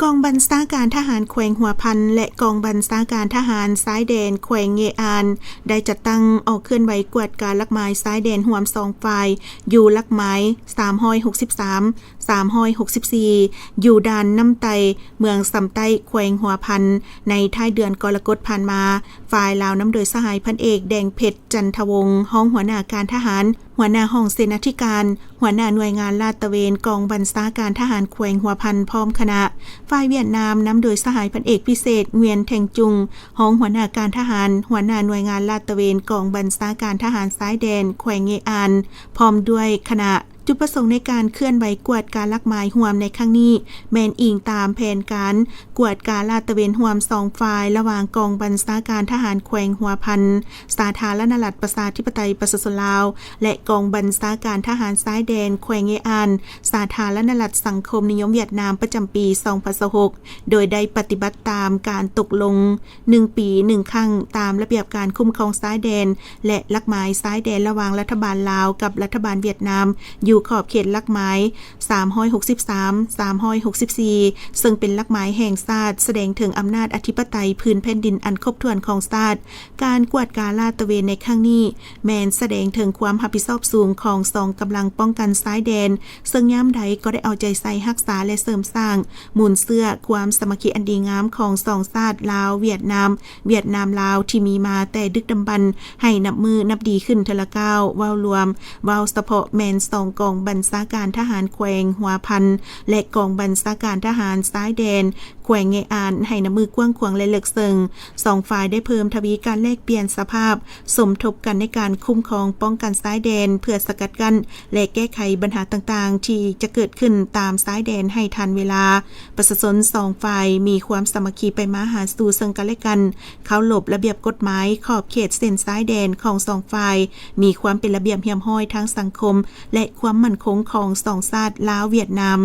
ກອງບັນຊາການທະຫານແຂວງຫົວພັນ ແລະ ກອງບັນຊາການທະຫານຊາຍແດນແຂວງເງອານ ໄດ້ຈັດຕັ້ງອອກເຄື່ອນໄຫວກວດກາຫຼັກໝາຍຊາຍແດນຮ່ວມສອງຝ່າຍ ຢູ່ຫຼັກໝາຍສາມຮ້ອຍຫົກສິບສາມ ສາມຮ້ອຍຫົກສິບສີ່ ຢູ່ດ່ານນ້ຳໄຕ ເມືອງຊຳໃຕ້ ແຂວງຫົວພັນ. ໃນທ້າຍເດືອນກໍລະກົດຜ່ານມາ, ຝ່າຍລາວນຳໂດຍສະຫາຍພັນເອກ ແດງເພັດ ຈັນທະວົງ ຮອງຫົວໜ້າການທະຫານ, ຫົວໜ້າຫ້ອງເສນາທິການ, ຫົວໜ້າໜ່ວຍງານລາດຕະເວນກອງບັນຊາການທະຫານແຂວງຫົວພັນ ພ້ອມຄະນະ, ຝ່າຍຫວຽດນາມນຳໂດຍສະຫາຍພັນເອກພິເສດ ງວຽນ ແທງຈຸງ ຮອງຫົວໜ້າການທະຫານ, ຫົວໜ້າໜ່ວຍງານລາດຕະເວນກອງບັນຊາການທະຫານຊາຍແດນແຂວງເງອານ ພ້ອມດ້ວຍຄະນະ. ຈຸດປະສົງໃນການເຄື່ອນໄຫວກວດກາຫຼັກໝາຍຮ່ວມໃນຄັ້ງນີ້ ແມ່ນອີງຕາມແຜນການກວດກາລາດຕະເວນຮ່ວມສອງຝ່າຍ ລະຫວ່າງກອງບັນຊາການທະຫານແຂວງຫົວພັນ ສາທາລະນະລັດປະຊາທິປະໄຕປະຊາຊົນລາວ ແລະ ກອງບັນຊາການທະຫານຊາຍແດນແຂວງເງອານ ສາທາລະນະລັດສັງຄົມນິຍົມຫວຽດນາມ ປະຈຳປີສອງພັນຊາວຫົກ ໂດຍໄດ້ປະຕິບັດຕາມການຕົກລົງ ໜຶ່ງປີໜຶ່ງຄັ້ງ ຕາມລະບຽບການຄຸ້ມຄອງຊາຍແດນ ແລະ ຫຼັກໝາຍຊາຍແດນລະຫວ່າງລັດຖະບານລາວກັບລັດຖະບານຫວຽດນາມ ຢູ່ຂອບເຂດຫຼັກໝາຍສາມຮ້ອຍຫົກສິບສາມ ສາມຮ້ອຍຫົກສິບສີ່ ເຊິ່ງເປັນຫຼັກໝາຍແຫ່ງຊາດ ສະແດງເຖິງອຳນາດອະທິປະໄຕພື້ນແຜ່ນດິນອັນຄົບຖ້ວນຂອງຊາດ. ການກວດກາລາດຕະເວນໃນຄັ້ງນີ້ ແມ່ນສະແດງເຖິງຄວາມຮັບຜິດຊອບສູງຂອງສອງກຳລັງປ້ອງກັນຊາຍແດນ ເຊິ່ງຍາມໃດກໍໄດ້ເອົາໃຈໃສ່ຮັກສາ ແລະ ເສີມສ້າງມູນເຊື້ອຄວາມສາມັກຄີອັນດີງາມຂອງສອງຊາດລາວ-ຫວຽດນາມ, ຫວຽດນາມ-ລາວ ທີ່ມີມາແຕ່ດຶກດຳບັນ ໃຫ້ນັບມື້ນັບດີຂຶ້ນເທື່ອລະກ້າວ. ເວົ້າລວມ, ເວົ້າສະເພາະແມ່ນສອງກອງບັນຊາການທະຫານແຂວງຫົວພັນ ແລະ ກອງບັນຊາການທະຫານຊາຍແດນ ແຂວງເງອານ ໃຫ້ນັບມື້ກວ້າງຂວາງ ແລະ ເລິກເຊິ່ງ. ສອງຝ່າຍໄດ້ເພີ່ມທະວີການແລກປ່ຽນສະພາບ ສົມທົບກັນໃນການຄຸ້ມຄອງປ້ອງກັນຊາຍແດນ ເພື່ອສະກັດກັ້ນ ແລະ ແກ້ໄຂບັນຫາຕ່າງໆ ທີ່ຈະເກີດຂຶ້ນຕາມຊາຍແດນໃຫ້ທັນເວລາ. ປະຊາຊົນສອງຝ່າຍມີຄວາມສາມັກຄີໄປມາຫາສູ່ເຊິ່ງກັນ ແລະ ກັນ, ເຄົາລົບລະບຽບກົດໝາຍ, ຂອບເຂດເສັ້ນຊາຍແດນຂອງສອງຝ່າຍ, ມີຄວາມເປັນລະບຽບຮຽບຮ້ອຍທາງສັງຄົມ ແລະ ຄວາມໝັ້ນຄົງຂອງສອງຊາດລາວ-ຫວຽດນາມ.